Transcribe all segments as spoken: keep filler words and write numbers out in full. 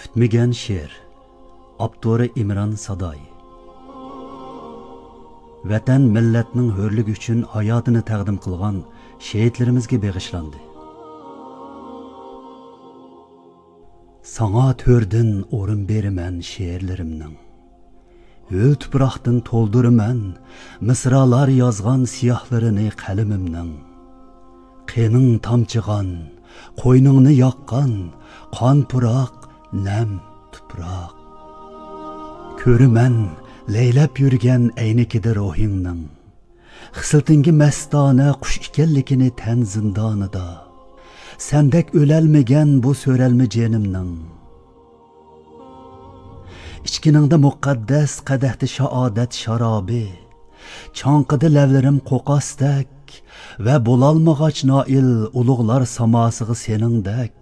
پۈتمىگەن شېئىر. ئاپتورى ئىمران ساداي. ۋەتەن، مىللەتنىڭ ھۆرلۈكى ئۈچۈن ھاياتىنى تەقدىم قىلغان شېھىتلىرىمىزگە بېغىشلاندى. ساڭا تۆردىن ئورۇن بېرىمەن شېئىرلىرىمنىڭ. ھۆل تۇپراقتىن تولدۇرىمەن مىسرالار يازغان سىياھلىرىنى قەلىمىمنىڭ. قېنىڭ تامچىغان، قوينۇڭنى ياققان، قان پۇراق، نەم تۇپراق. كۆرىمەن لەيلەپ يۈرگەن ئەينىكىدە روھىڭنىڭ. خىسلىتىڭگە مەستانە قۇش ئىكەنلىكىنى تەن زىندانىدا. سەندەك ئۆلەلمىگەن بۇ سۆرەلمە جېنىمنىڭ. ئىچكىنىڭدە مۇقەددەس قەدەھتە شائادەت شارابى. چاڭقىدى لەۋلىرىم قوقاستەك ۋە بولالمىغاچ نائىل ئۇلۇغلار ساماسىغا سېنىڭدەك.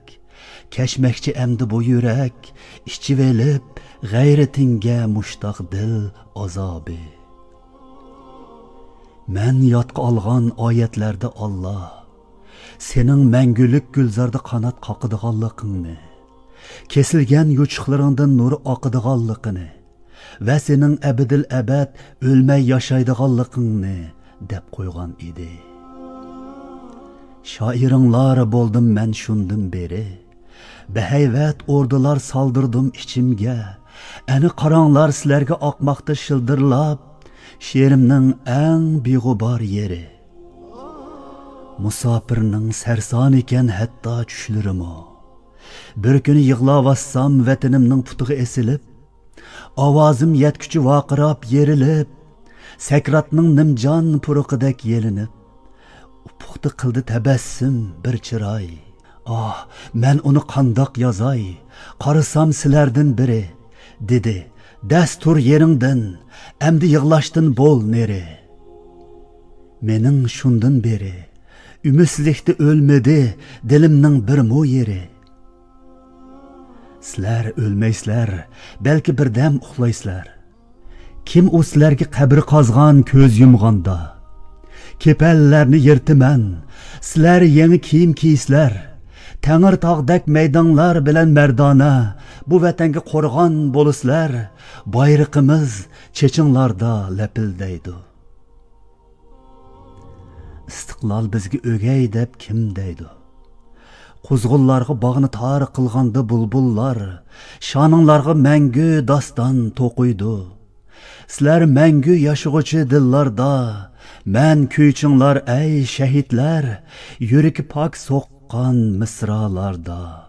كەچمەكچى ئەمدى بۇ يۈرەك، ئىچىۋېلىپ غەيرىتىڭگە مۇشتاق دىل ئازابى. مەن يادقا ئالغان ئايەتلەردە ئاللا، سېنىڭ مەڭگۈلۈك گۈلزاردا قانات قاقىدىغانلىقىڭنى، كېسىلگەن يوچۇقلىرىڭدىن نۇر ئاقىدىغانلىقىنى ۋە سېنىڭ ئەبەدىل ئەبەد ئۆلمەي ياشايدىغانلىقىڭنى دەپ قويغان ئىدى. شائىرىڭلار بولدۇم مەن شۇندىن بېرى، بەھەيۋەت ئوردىلار سالدۇردۇم ئىچىمگە. ئەنە قاراڭلار سىلەرگە ئاقماقتا شىلدىرلاپ، شېئىرىمنىڭ ئەڭ بىغۇبار يېرى. مۇساپىرنىڭ سەرسانىكەن ھەتتا چۈشلىرىمۇ. بىر كۈنى يىغلاۋاتسام ۋەتىنىمنىڭ پۇتىغا ئېسىلىپ، ئاۋازىم يەتكۈچە ۋارقىراپ يېرىلىپ، سەكراتنىڭ نىمجان پۇرىقىدەك يېلىنىپ، ئۇپۇقتا قىلدى تەبەسسۇم بىر چىراي. ئاھ، مەن ئۇنى قانداق يازاي؟ قارىسام سىلەردىن بىرى، دېدى، دەس تۇر يېرىڭدىن، ئەمدى يىغلاشتىن بول نېرى. مېنىڭ شۇندىن بېرى ئۈمىدسىزلىكتە ئۆلمىدى دىلىمنىڭ بىرمۇ يېرى. سىلەر ئۆلمەيسىلەر، بەلكى بىردەم ئۇخلايسىلەر. كىم ئۇ سىلەرگە قەبرە قازغان كۆز يۇمغاندا؟ كېپەنلەرنى يىرتىمەن، سىلەر يېڭى كىيىم كىيسىلەر. تەڭرىتاغدەك مەيدانلار بىلەن مەردانە، بۇ ۋەتەنگە قورغان بولىسىلەر. بايرىقىمىز چېچىڭلاردا لەپىلدەيدۇ. ئىستىقلال بىزگە ئۆگەي دەپ كىم دەيدۇ؟ قۇزغۇنلارغا باغنى تار قىلغاندا بۇلبۇللار، شانىڭلارغا مەڭگۈ داستان توقۇيدۇ. سىلەر مەڭگۈ ياشىغۇچى دىللاردا، مەن كۈيچىڭلار ئەي شەھىدلەر، يۈرىكى پاك سوققان مىسرالاردا.